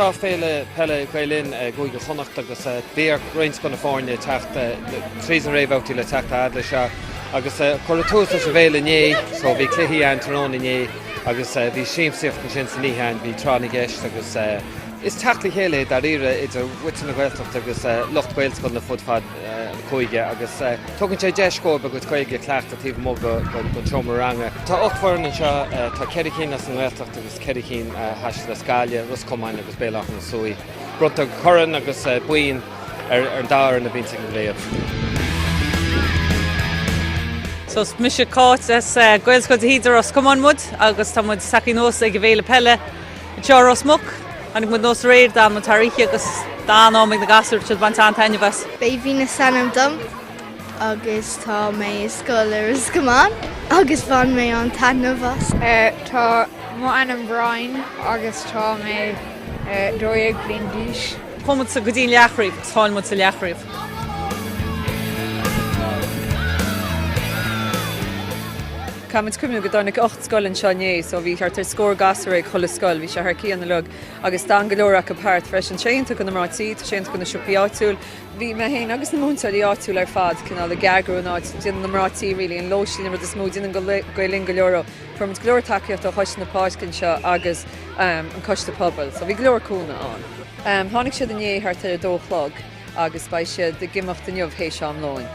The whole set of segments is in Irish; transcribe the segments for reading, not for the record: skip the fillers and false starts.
Seo Féile Peile Gael Linn i gCúige Chonnacht agus bhí ar roinnt de na foirne teacht tríd na réamhbhabhtaí le teacht a fhad leis seo agus cuireadh tús leis an bhféile inné so bhí cluichí ann tráthnóna inné agus bhí siamsaíocht ansin san oíche ann, bhí tráth na gceist agus is teacht le chéile é dáiríre idir mhuintir na Gaeltachta agus lucht Gaelscoileanna fud fad an chúige agus tugann sé deis dóibh a gcuid Gaeilge a chleachtadh taobh amuigh den seomra ranga. Tá 8 bhfoireann anseo, tá 4 cinn as an nGaeltacht agus 4 cinn a thaistil as Gaillimh, Ros Comáin agus Béal Átha na Sluaighe. Bronntar corn agus boinn ar an dá fhoireann a bhíonns ag an gcraobh. So is mise Cáit as Gaelscoil de hÍde Ros Comáin muid agus tá muid tagtha anuas ag an bhféile peile anseo i Ros Muc. Tháinig muid anuas aréir, d'fhan muid thar oíche agus tá an-am ag na gasúir, tá siad ag baint an-taitneamh as. Béibhinn is ainm dom agus tá mé i scoil i Ros Comáin agus bhain mé an-taitneamh as. Tá mo ainm Brian agus tá mé 12 bliain d'aois. Chuaigh muid go dtí an leathchraobh agus chaill muid sa leathchraobh. Caithfidh muid cuimhniú go dtáinig 8 scoil anseo inné so bhí thart ar scór gasúr ag chuile scoil, bhí sé thar cionn uilig agus d'fhan go leor acu thart freisin. Sé iontach do na mná tí, tá sé iontach do na siopaí áitiúil. Bhí mé féin agus na múinteoirí áitiúil ar fad cineál ag eagrú an áit, déanann na mná tí really an lóistín an rud is mó, déanann Gael Linn go leor ó. Fuair muid go leor tacaíocht ó Choiste na Páisce anseo agus an Coiste Pobail, so bhí go leor cúnamh ann. Tháinig siad inné thart ar a dó a chlog agus beidh siad ag imeacht inniu théis am lóin.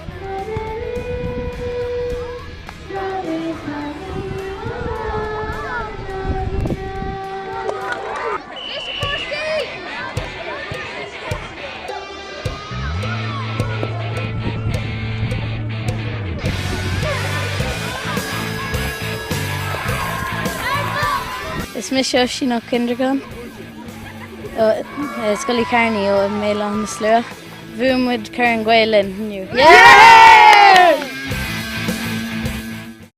Is mise Oisín Ó Cindeargáin ó Scoil Uí Chearnaigh ó i mBéal Átha na Slua. Bhuaigh muid Corn Gael Linn inniu.